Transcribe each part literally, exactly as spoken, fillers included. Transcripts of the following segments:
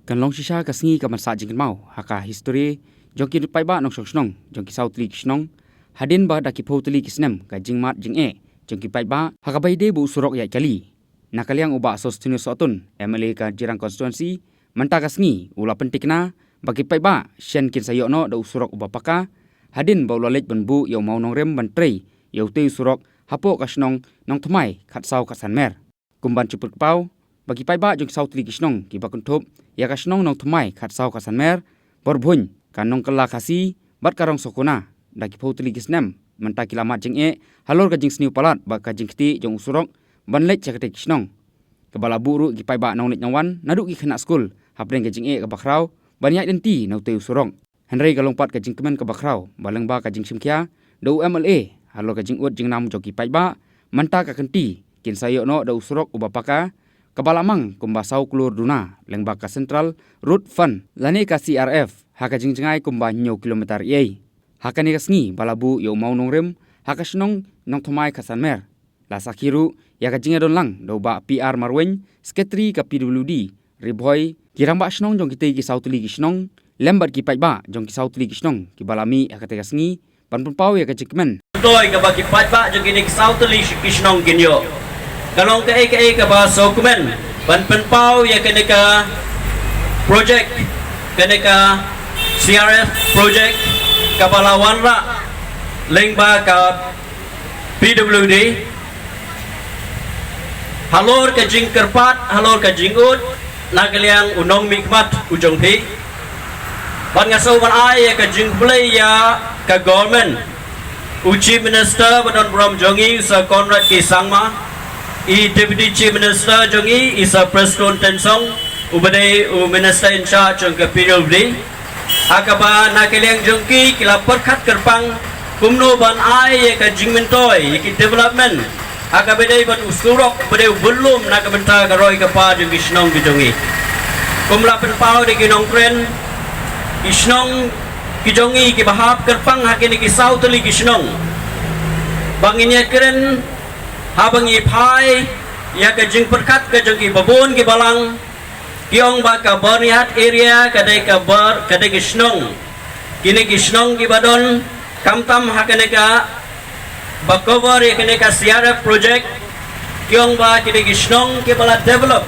Kan long shisha ka sngi kaban sah jingkynmaw ha ka histori jong ki paidbah nongshong shnong jong ki saw tylli ki shnong, hadien ba da ki phew tylli ki snem ka jingmad jingeh jong ki paidbah ha kaba ïadei bad u surok ïaid kali. Na ka liang u Bah Sosthenes Sohtun, M L A ka Jirang Constituency, mynta ka sngi u la pynthikna ba ki paidbah shen kin sa ïoh noh da u surok uba paka, hadien ba u la leit ban buh ïa u mawnongrim ban trei ïa utei u surok hapoh ka shnong Nongthymmai khatsaw khatsan mer. Kum ban shu pyrkhat ba ki paidbah jong ki saw tylli ki shnong kiba kynthup ïa ka shnong Nongthymmai khatsaw khatsan mer, Borbhuiñ, ka Nongkylla Khasi bad ka Rongsohkona, da ki phew tylli ki snem mynta ki la mad jingeh halor ka jingsniew palat bad ka jingktieh jong u surok ban leit sha katei ka shnong, kaba la buh ruh ki paidbah nongleit nongwan naduh ki khynnah skul hapdeng ka jingeh kaba khraw ban ïaid lynti na utei u surok. Hynrei ka long pat ka jingkmen kaba khraw ba lyngba ka jingshim khia da u M L A halor ka jingud jingnam jong ki paidbah, mynta ka kynti kin sa ïoh noh da u surok uba paka kaba la mang kumba saw klur duna lyngba ka Central Road Fund lane ka C R F ha ka jingjngai kumba hynñiew kilometer ei ei. Ha kane ka sngi ba la buh ïa u mawnongrim ha ka shnong Nongthymmai khatsan mer, la sakhi ruh ïa ka jingïadon lang da u Bah P R Marwein, Secretary ka P W D Ri Bhoi, ki rangbah shnong jong kitei ki saw tylli ki shnong lem bad ki paidbah jong ki saw tylli ki shnong kiba la mih ha katei ka sngi ban pynpaw ïa ka jingkmen. Toh kaba ki paidbah jong kine ki saw tylli ki shnong kin ïoh, ka long kaei kaei kaba sngewkmen ban pynpaw ïa kane ka project, kane ka C R F project kaba la wanrah lyngba ka P W D halor ka jingkyrpad, halor ka jingud na ka liang u nongmihkhmat u jong phi. Bad nga sngewbha ban ai ïa ka jingkhublei ïa ka government, u Chief Minister ba don burom jong ngi, Sir Conrad K Sangma, i Deputy Chief Minister jong ngi, i Sir Prestone Tynsong, uba dei u Minister in charge jong ka P W D. Ha kaba na ka liang jong ki ki la pyrkhat kyrpang kumno ban ai ïa ka jingmyntoi ïa ki development ha kaba dei bad u surok ba dei u budlum na ka bynta ka roi ka par jong ki shnong ki jong ngi. Kum la pynpaw da ki nongkren, ki shnong ki jong ngi kiba hap kyrpang ha kine ki saw tylli ki shnong, ba ngin ïakren, haba ngi phai ïa ka jingpyrkhat ka jong ki babun ki balang, ki ong ba ka Byrnihat area ka dei ka Byr-, ka dei ka shnong, kine ki shnong kiba don khamtam ha kane kaba cover ïa kane ka C R F project, ki ong ba kine ki shnong kiba la develop.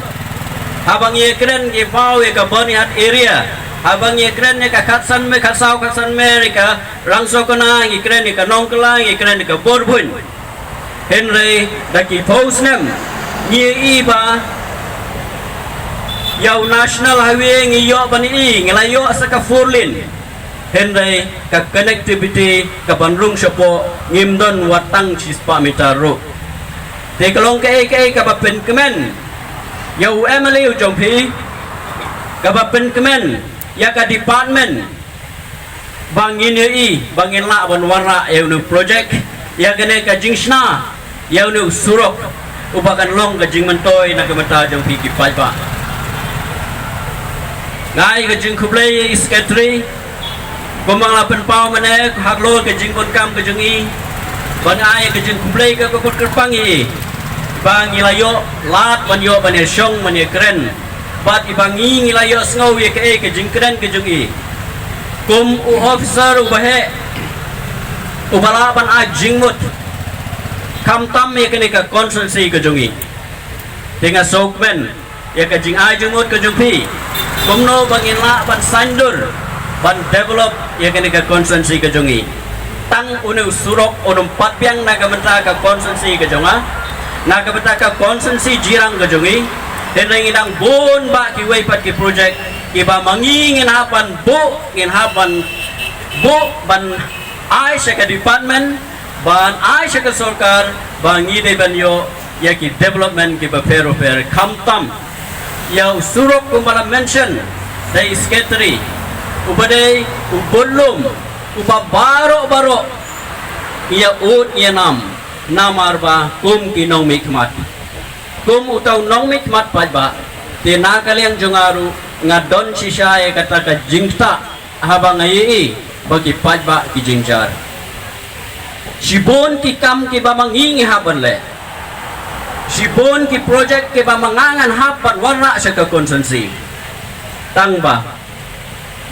Haba ngi ïakren ngi paw ïa ka Byrnihat area, haba ngi ïakren ïa ka khatsan mer, khatsaw khatsan mer, ïa ka Rongsohkona, ngi kren ïa ka Nongkylla, ngi kren ïa ka Borbhuiñ. Hynrei da ki phew snem ngi ïohi ba ïa u National Highway ngi ïoh ban ïohi, ngi la ïoh sa ka four lane. Hynrei ka connectivity kaban rung shapoh ngim don wat tang shispah meter ruh. Te ka long kaei kaei kaba pynkmen ïa u M L A u jong phi, kaba pynkmen ïa ka department, ba ngin ïohi, ba ngin lah ban wanrah ïa une u project, ïa kane ka jingshna ïa une u surok, uba kan long ka jingmyntoi na ka bynta jong phi ki paidbah. Nga ai ka jingkhublei ïa i Secretary, kumba nga la pynpaw mynne halor ka jingdonkam ka jong i, ban ai ka jingkhublei ka kyrpang ïa i, ba ngi la ïoh lad ban ïoh ban ïashong ban ïakren bad i, ba ngi ngi la ïohsngew ïa kaei ka jingkren ka jong i kum u officer uba heh, uba lah ban ai jingmut khamtam ïa kane ka constituency ka jong i. Te nga sngewkmen ïa ka jingai jingmut ka jong phi, kumno ba ngin lah ban saiñdur ban develop ïa kane ka constituency ka jong i. Tang une u surok un ym pat biang na ka bynta ka constituency ka jong nga, na ka bynta ka constituency Jirang ka jong i. Hynrei ngi dang bun bah kiwei pat ki project kiba ma ngi ngin hap ban buh, ngin hap ban buh ban ai sha ka department, ban ai sha ka sorkar, ba ngi dei ban ïoh ïa ki development kiba pher ba pher, khamtam ïa u surok kumba la mention da i Secretary, uba dei u budlum uba baroh baroh ïa ud ïa nam, namar ba kum ki nongmihkhmat, kum uta u nongmihkhmat paidbah, te na ka liang jong nga ruh nga don shisha ïa kata ka jingktah haba nga ïohi ba ki paidbah ki jynjar. Shibun ki kam kiba ma ngi ngi hap ban leh, shibun ki project kiba ma nga ngan hap ban wanrah sha ka constituency. Tang ba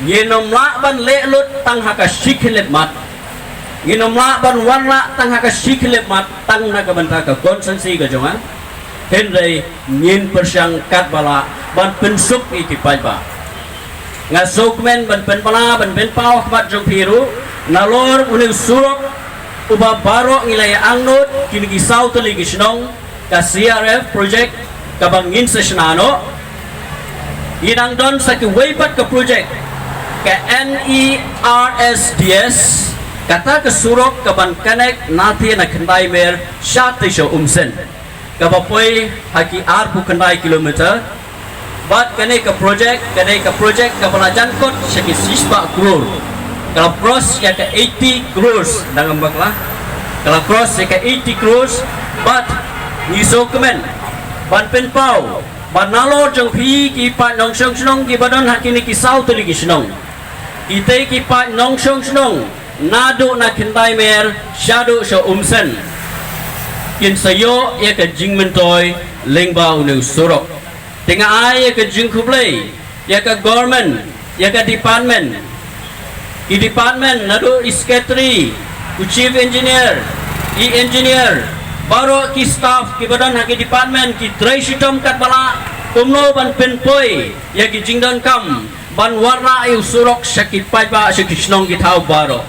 ngin ym lah ban leh lut tang ha ka shi khyllipmat. Ngin ym lah ban wanrah tang ha ka shi khyllipmat tang na ka bynta ka constituency ka jong nga. Hynrei ngin pyrshang katba lah ban pynsuk ïa ki paidbah. Nga sngewkmen ban pynbna ban pynpaw ha khmat jong phi ruh, nalor une u surok uba baroh ngi la ïa angnud, kine ki saw tylli ki shnong, ka C R F project kaba ngin sa shna noh. Ngi dang don sa kiwei pat ka project, ka N E R S D S, kata ka surok kaban connect na Thane na Khyndai Mer shatei sha Umsen, kaba poi ha ki arphew khyndai kilometer. Bad kane ka project, kane ka project kaba la jan kot sha ki shispah klur. Ka la cross ïa ka eighty crores, dang ym bakla. Ka la cross ïa ka eighty crores, bad ngi sngewkmen ban pynpaw ba nalor jong phi ki paid nongshong shnong kiba don ha kine ki saw tylli ki shnong, kitei ki paid nongshong shnong naduh na Khyndai Mer shaduh sha Umsen, kin sa ïoh ïa ka jingmyntoi lyngba une u surok. Te nga ai ïa ka jingkhublei ïa ka government, ïa ka department, i department naduh i secretary, u chief engineer, i engineer, baroh ki staff kiba don ha ki department ki trei shitom katba lah kumno ban pynpoi ïa ki jingdonkam ban wanrah ïa u surok sha ki paidbah, sha ki shnong ki thaw baroh.